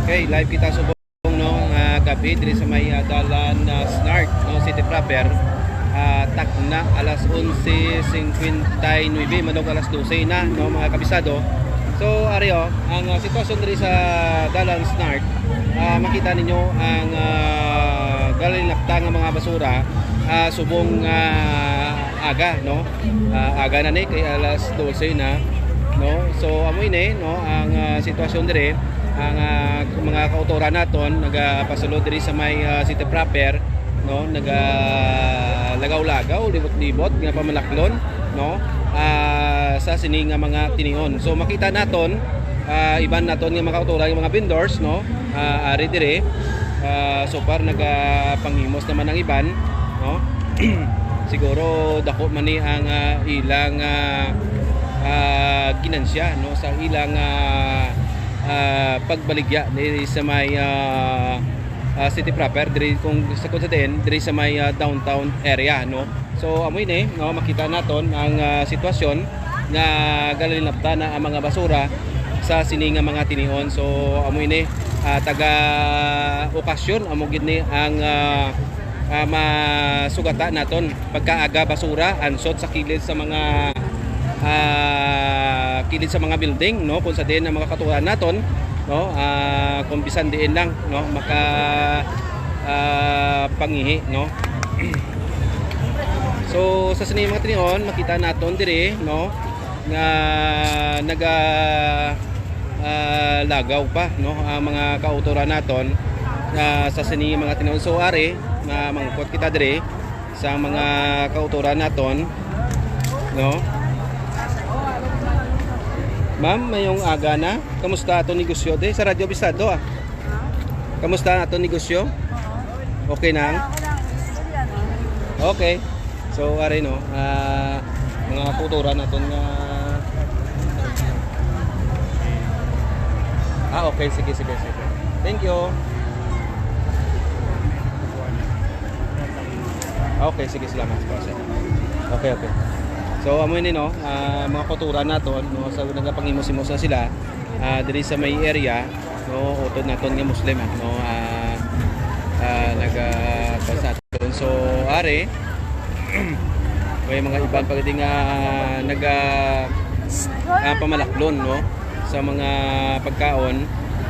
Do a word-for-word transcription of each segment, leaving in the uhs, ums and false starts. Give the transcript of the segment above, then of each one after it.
Okay, live kita subong, no, nga gabi diri sa may, ah, dalan, ah, Snart, no, City Proper. Ah, takna alas onse cincuenta y nueve, manog alas dose na, no, mga kabisado. So, ari, oh, ang, ah, sitwasyon diri sa dalan Snart, ah, makita ninyo ang, ah, galinapta nga mga basura, ah, subong, ah, aga, no? Ah, aga na ni, kay alas dose na, no? So, amo ini, no, ang, ah, sitwasyon diri, ang, ah, mga kautoran naton nagapasulod diri sa may, ah, City Proper, no, nagalagaw-lagaw, libot-libot nga pamalaklon, no, ah, sa sini nga mga tinion. So, makita naton, ah, iban naton nga mga kautoran, mga vendors, no, ah, ari diri. Ah, so far, nagapanghimos naman ang iban, no? Siguro dako man ni ang, ah, ilang, ah, ah, ginansya, no, sa ilang, ah, ah, pagbaligya diri sa may, ah, ah, City Proper, diri kung sa, kung sa diin, diri sa may, ah, downtown area, no? So, amo ini, no, makita naton ang, ah, sitwasyon nga galinapta na ang mga basura sa sini nga mga tinion. So, amo ini, ah, taga okasyon, amo gid ni ang, ah, ah, masugata naton pagkaaga basura ansot sa kilid sa mga, ah, kilid sa mga building, no, kung sa diin ang mga kautoran naton, no, ah, kung bisan diin lang, no, maka, ah, pangihi, no. So, sa sini mga tinion, makita naton diri, no, nga naga, ah, lagaw pa, no, ang mga kautoran naton nga sa sini mga tinion. So, ari, mamangkot kita diri sa mga kautoran naton, no. Ma'am, mayong aga na. Kamusta ato negosyo di sa Radyo Bisado, ah? Kamusta ato negosyo? Okay na? Okay. So, ari, no, ah, mga kautoran naton nga, ah, okay, sige, sige, sige. Thank you. Okay, sige, salamat po, sir. Okay, okay. So, amo ini, no, ah, mga kautoran naton, no, sa nagapangimos-imos na sila, ah, diri sa may area, no, utod naton nga Muslim, ah, no, ah, ah, naga, ah, sa aton. So, ari, may mga iban pa gid nga naga, ah, pamalaklon, no, sa mga pagkaon,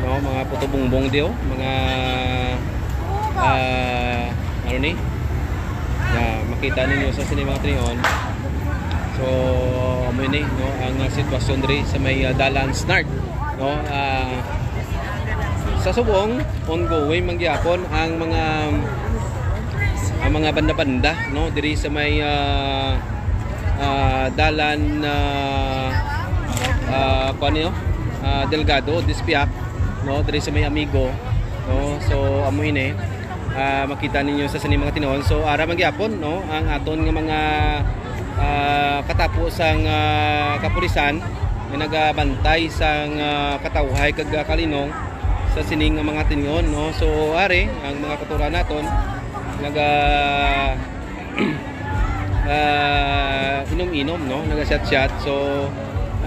no, mga puto bongbong diyo, mga, ah, ano ni, na makita ninyo sa sini mga tinion. So, amo ni, no, ang, ah, sitwasyon diri sa may, ah, dalan Snart, no, ah, sa subong, ongoing man gyapon ang mga, ang mga banda-banda, no, diri sa may, ah, ah, dalan, ah, ah, kuan niyo, ah, Delgado, Dispiak, no, diri sa may Amigo, no. So, amo ini, ah, makita ninyo sa sini mga tinion. So, ara man gyapon, no, ang aton nga mga, ah, katapo sang, ah, kapulisan nga nagabantay sang, ah, katawhay kag, ah, kalinong sa sini nga mga tinion, no. So, ari ang mga kautoran naton naga, ah, inom-inom, no, naga-shot-shot. So,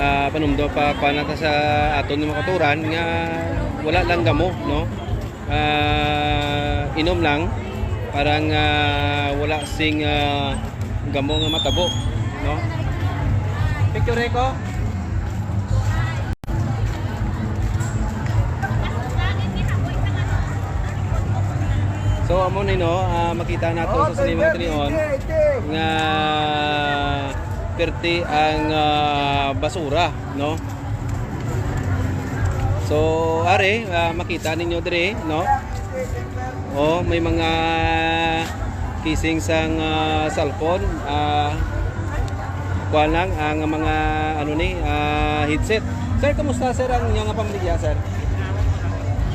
ah, panumdo pa, kuan na ta sa aton nga mga kautoran nga wala lang gamo, no. Ah, inom lang, parang, ah, wala sing, ah, gamo nga matabo, no. Picture ko. So, amo ni, no, ah, makita nato sa sini mga tinion nga perti ang, ah, basura, no. So, ari, ah, makita ninyo diri, no. Oh, may mga casing sang, ah, cellphone, ah, kuan lang ang mga, ano ni, ah, headset. Sir, kumusta, sir, ang inyong pamilya, sir?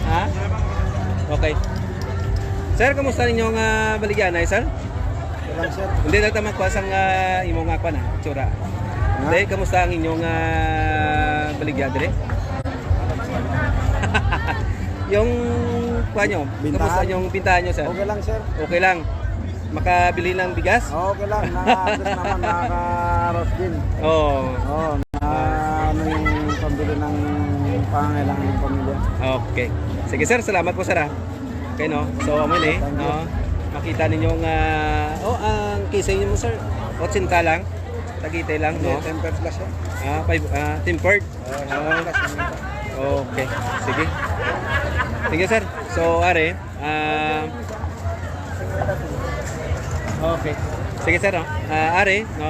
Ha? Okay. Sir, kumusta ninyo nga baligya na, sir? Okay lang, sir. Hindi na tama kuha sang, ah, imo nga kuan, ah, tsura. Ha? Hindi, kumusta ang inyong, ah, baligya dire? Yung kuha nyo, Bintahan? Kumusta yung bintahan nyo, sir? Okay lang, sir. Okay lang. Makabili ng bigas? Oo, okay lang. Naka-adjust naman, nakaka-roast din. Oo. Oo, na ano yung pambili ng pangangailangan ng pamilya. Okay. Sige, sir, salamat po, sir, ah. Okay, no? So, amo ni, no? Makita ninyo nga, oh, ang kisay mo, sir, eighty lang. Tagitay lang, no? Hindi, tempered glass yan. Ah, five, ah, tempered. Ah, tempered glass yan. Okay. Sige. Sige, sir. So, are, ah, okay. Sige, sir, no? Ah, are, no?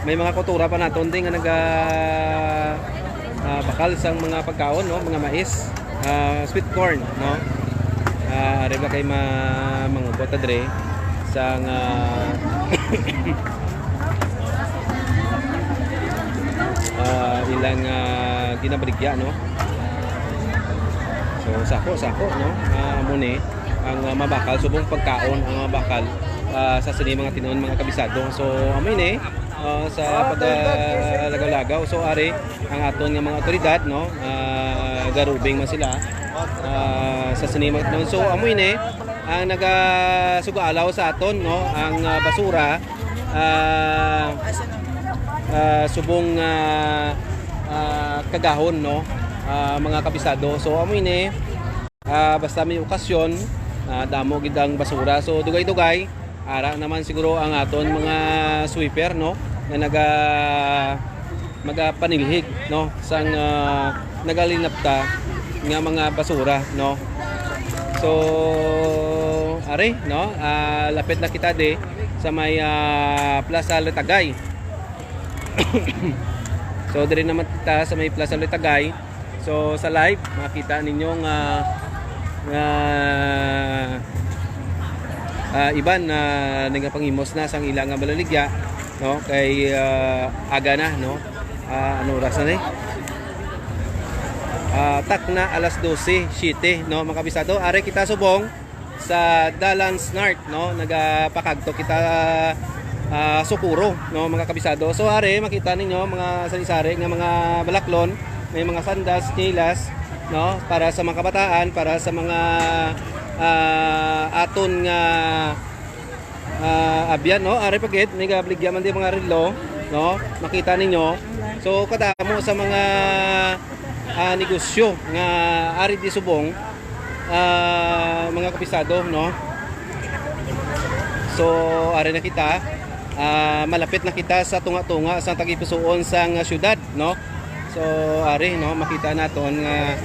May mga kultura pa naton din nga naga, ah, bakal sang mga pagkaon, no? Mga mais, ah, sweet corn, no? Ah, ari ba kay ma-, mangubot ta dre sang, ah, ah, ilang, ah, ginabaligya, no? So, sako, sako, no? Ah, amo ni ang, ah, mabakal, subong pagkaon ang mabakal, ah, sa sini mga tinuon, mga kabisado. So, amo ni, ah, sa pag, ah, lagaw-lagaw. So, ari ang aton nga mga otoridad, no? Ah, garubing man sila, ah, sa sini mga tinuon. So, amo ni ang nagasugalaw sa aton, no? Ang, ah, basura, ah, ah, subong, ah, ah, kagahon, no? Ah, mga kabisado. So, amo ni, ah, basta may okasyon, ah, damo gid ang basura. So, dugay-dugay, ara naman siguro ang aton mga sweeper, no? Nga naga-, magapanilhig, no? Sang, ah, nagalinapta nga mga basura, no? So, ari, no? Ah, lapit na kita di sa may, ah, Plaza Letagay. So, diri naman kita sa may Plaza Letagay. So, sa live, makita ninyo nga, nga, ah, iban na nagapangimos na sang ila nga malaligya, no? Kay, ah, aga na, no? Ah, ano oras na ni? Ah, takna alas dose, siyete, no, mga kabisado. Ari kita subong sa Dalan Snart, no? Nagapakagto kita, ah, Socorro, no, mga kabisado. So, ari, makita ninyo, mga sari-sari nga mga balaklon, may mga sandals, tsinelas, no? Para sa mga kabataan, para sa mga, ah, aton nga, ah, abyan, no? Ari pa gid, may gabaligya man di mga relo, no? Makita ninyo. So, kadamo sa mga, ah, negosyo nga ari di subong, ah, mga kabisado, no? So, ari na kita. Ah, malapit na kita sa tunga-tunga sa tagipusoon sang syudad, no? So, ari, no, makita naton nga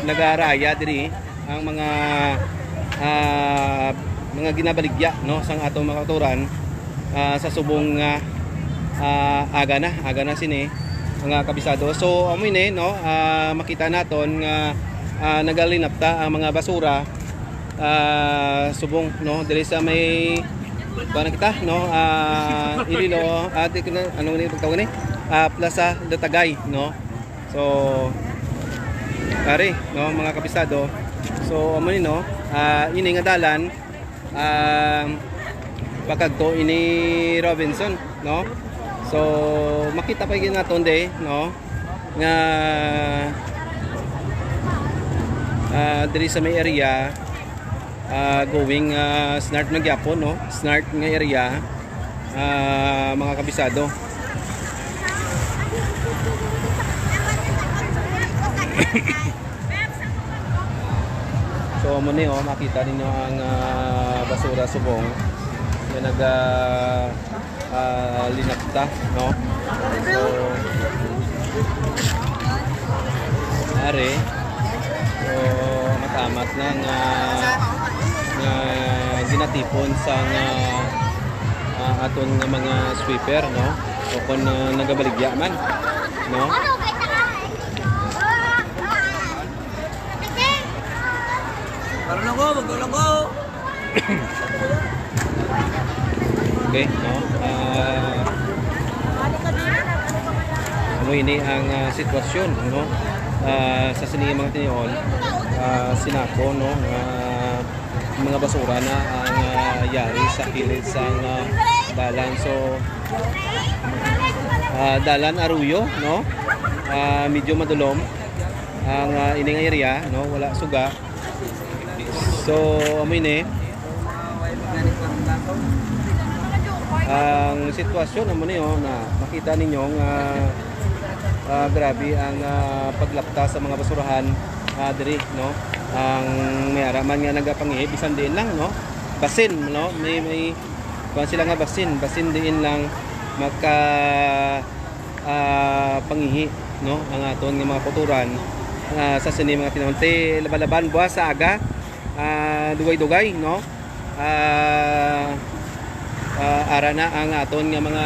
nagaraya diri ang mga, ah, mga ginabaligya, no, sang atong mga kautoran, ah, sa subong nga, ah, aga na, aga na sini, mga kabisado. So, amo ini, no, ah, makita naton nga, ah, nagalinapta ang mga basura, ah, subong, no, diri sa may, kuha na kita, no, ah, Iloilo, ah, di ko na, ano ni pagtawag ni? Ah, Plaza Letagay, no. So, ari, no, mga kabisado. So, amo ni, no, ah, ini nga dalan, ah, pakagto ini Robinson, no. So, makita pa gyud naton di, no, nga, ah, diri sa may area, ah, going, ah, Snart na gyapon, no, Snart nga area, ah, mga kabisado. So, amo ni, oh, makita ninyo ang, ah, basura subong nga naga, ah, linapta, no? So, ari, so, amat-amat na nga, nga ginatipon sa nga, ah, aton nga mga sweeper, no? O kung, ah, nagabaligya man, no? Parang ako, magdulang ko. Okay, no? Ah, amo ini ang, ah, sitwasyon, no? Ah, sa sini mga tinuon, ah, sinako, no, nga mga basura na ang, ah, yari sa kilid sang, ah, dalan. So, ah, dalan Arroyo, no? Ah, medyo madulom ang, ah, ining area, no? Wala suga. So, amo ini. Ang sitwasyon amo ni, oh, na makita ninyo nga, Ah, grabe ang, ah, paglapta sa mga basurahan, ah, diri, no? Ang may ara man nga nagapangihi, bisan diin lang, no? Basin, no? May, may, kuwan sila nga basin, basin diin lang maka, ah, pangihi, no? Ang aton nga mga kautoran, ah, sa sini mga tinahon. Te, laban-laban, buwas sa aga, ah, dugay-dugay, no? Ah, ah, ara na ang aton nga mga,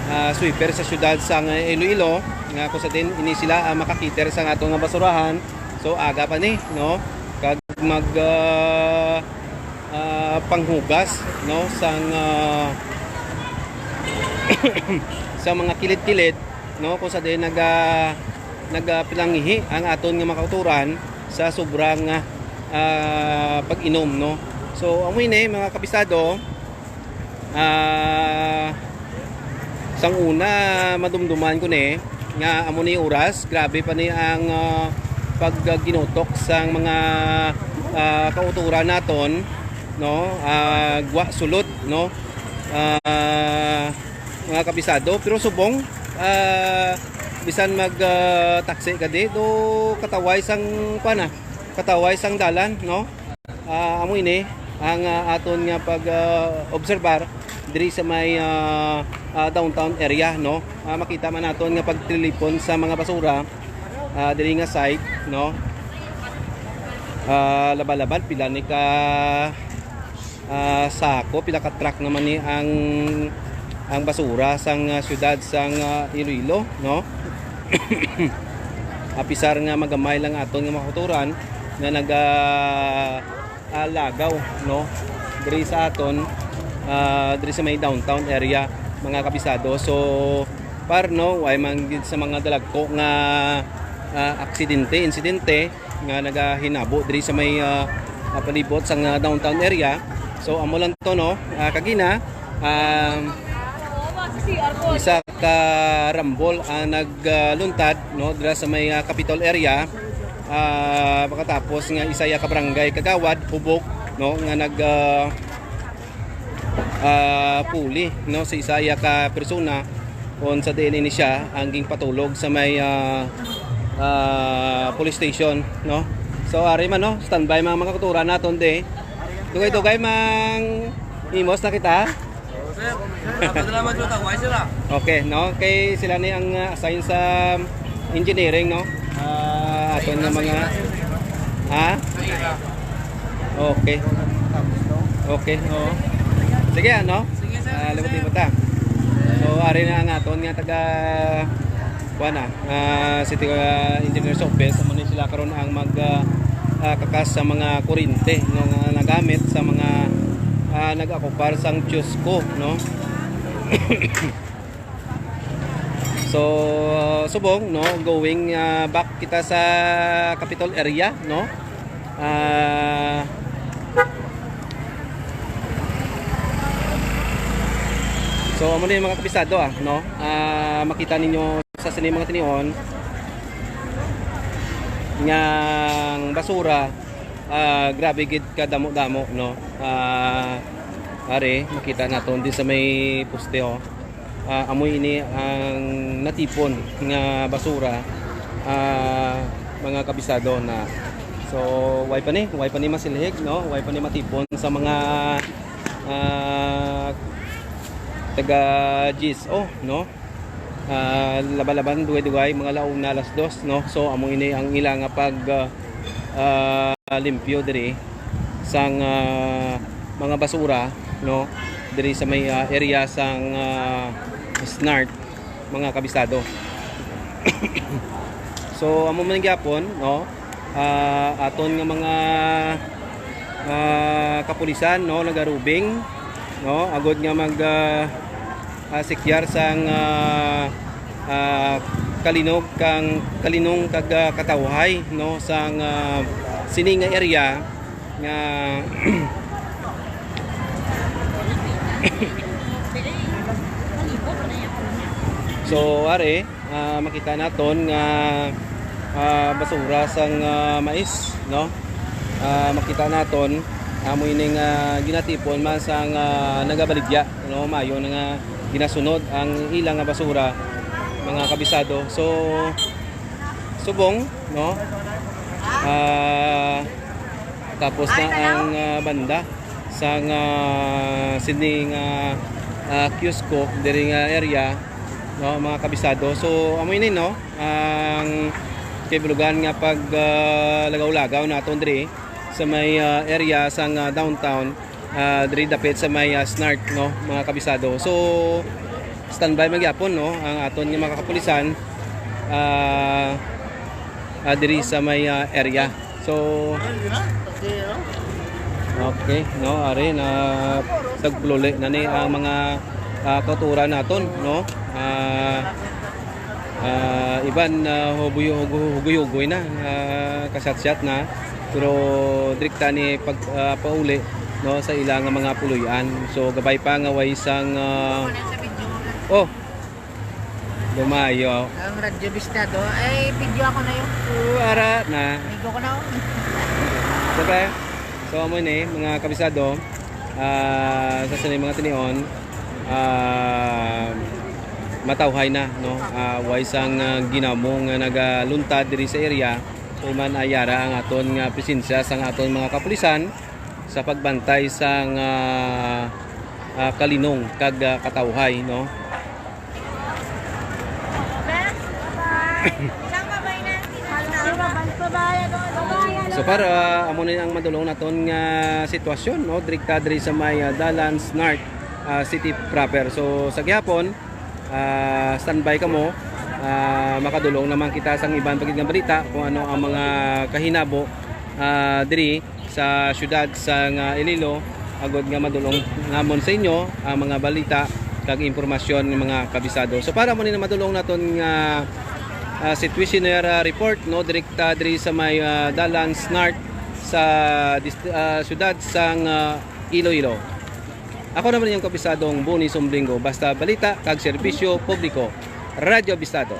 ah, sweeper sa siyudad sang Iloilo, nga kung sa din ini sila ang makakiter sa aton nga basurahan. So, aga pa ni, no? Kag mag, ah, ah, panghugas, no, sang, ah, sa mga kilid-kilid, no, kung sa din naga-, nagapilangihi ang aton nga mga kautoran sa sobra nga, ah, pag-inom, no. So, amo ini, mga kabisado, ah, sang una, madumduman ko ni nga amo ni oras, grabe pa ni ang, ah, pagginutok sang mga, ah, kautoran naton, no? Ah, gwa sulod, no? Ah, mga kabisado, pero subong, ah, bisan mag, ah, taksi ka di, do kataway sang, kuwan na, kataway sang dalan, no? Ah, amo ini ang, ah, aton nga pag, ah, obserbar diri sa may, ah, ah, downtown area, no? Ah, makita man naton nga pagtilipon sa mga basura, ah, diri nga site, no? Ah, laban-laban, pila ni ka, ah, sako, pila ka truck naman ni ang, ang basura sang, ah, siyudad sang, ah, Iloilo, no? Apisar nga magamay lang aton nga mga kautoran nga naga, ah, lagaw, no? Diri sa aton, ah, diri sa may downtown area, mga kabisado. So, par, no, way man gid sa mga dalagko nga, ah, aksidente, insidente nga nagahinabo diri sa may, ah, ah, palibot sang, ah, downtown area. So, amo lang to, no? Ah, kagina, um, isa ka rambol ang nagluntad, no, dira sa may, ah, Capitol area. Ah, pagkatapos nga isa ya ka barangay kagawad, hubog, no, nga nag, ah, ah, puli, no, sa isa ya ka persona, kung sa diin ini siya ang ginpatulog sa may, ah, ah, police station, no. So, ari man, no, standby mga, mga kautoran naton di. Dugay-dugay mang imos na kita. Sir, salamat sa tawag, sir, ah. Okay, no? Kay sila ni ang, ah, assign sa engineering, no? Ah, aton nga mga, ha? Okay. Okay, oo. Sige, ano? Sige, sir. Ah, sige, sir. Libot-libot ta. So, ari na ang aton nga taga, kuwan na, ah, City, ah, Engineer's Office. Amo ni sila karon ang mag, ah, ah, kakas sa mga kuryente, no, nga nagamit sa mga, ah, nag-akupar sang Chusco, no? So, subong, no, going, ah, back kita sa Capitol area, no? Ah, so, amo ni mga kabisado, ah, no? Ah, makita ninyo sa sini mga tinion nga ang basura, ah, grabe gid kadamo-damo, no? Ah, ari, makita naton di sa may poste, oh. Ah, amo ini ang natipon nga basura, ah, mga kabisado na. So, way pa ni, way pa ni masilhig, no? Way pa ni matipon sa mga, ah, taga G S O, no? Ah, laban-laban, dugay-dugay, mga launa, alas dos, no? So, amo ini ang ila nga pag, ah, ah, limpyo diri sang, ah, mga basura, no? Diri sa may, ah, area sang, ah, snart, mga kabisado. So, amo man gyapon, no? Ah, aton nga mga, ah, kapulisan, no, nagarubing, no, agod nga mag, ah, ah, sikyar sang, ah, ah, kalinog kang, kalinong kag, ah, katawhay, no, sang, ah, sini nga area nga So, ari, ah, makita naton nga, ah, basura sang, ah, mais, no? Ah, makita naton, amo ini nga ginatipon man sang, ah, nagabaligya, no? Maayo na nga ginasunod ang ila nga basura. mga kabisado. So, subong, no? Ah, tapos na ang, ah, banda sang, ah, sini nga, ah, kiosko diri nga area, no, mga kabisado. So, amo ini, no, ang kahibalugan nga pag, ah, lagaw-lagaw naton diri sa may, ah, area sang, ah, downtown, ah, diri dapit sa may, ah, snart, no, mga kabisado. So, standby man gyapon, no, ang aton nga mga kapulisan, ah, ah, diri sa may, ah, area. So, okay, no, ari na tagpululi na ni ang mga, ah, kauturan naton, no? Ah, ah, iban, ah, hubuy-, hugu-, huguy-hugoy na, ah, kasyat-syat na. Pero direkta ni pag, ah, pauli, no, sa ila nga mga puloy-an. So, gabay pa nga way sang, ah, oh, lumayo. Ang Radyo Bistado. Ay, video ako na yun. Oh, ara na. Ligo ko na, oh. Siyempre, so, amo ni, mga kabisado, ah, sa sini mga tinion, ah, matawhay na, no? Ah, way sang, ah, ginamo nga nagaluntad diri sa area. Human ay yara ang aton nga presensya sang aton mga kapulisan sa pagbantay sang, ah, ah, kalinong kag, ah, katawhay, no? So para, ah, amo ni ang madulong naton nga sitwasyon, no? Direkta diri sa may, ah, dalan sa North, ah, City proper. So sa gihapon, ah, standby kamo. Ah, makadulong naman kita sang iban pa gid nga balita kung ano ang mga kahinabo, ah, diri sa siyudad sang, ah, Iloilo, agod nga madulong namon sa inyo ang mga balita kag impormasyon nga mga kabisado. So para mo ni na madulong naton nga, ah, situational, ah, report, no, direkta diri sa may, ah, dalan sa North sa dist-, ah, siyudad sang, ah, Iloilo. Ako naman inyong kabisadong Boni Sumblingo, basta balita kag serbisyo publiko, Radyo Bistado.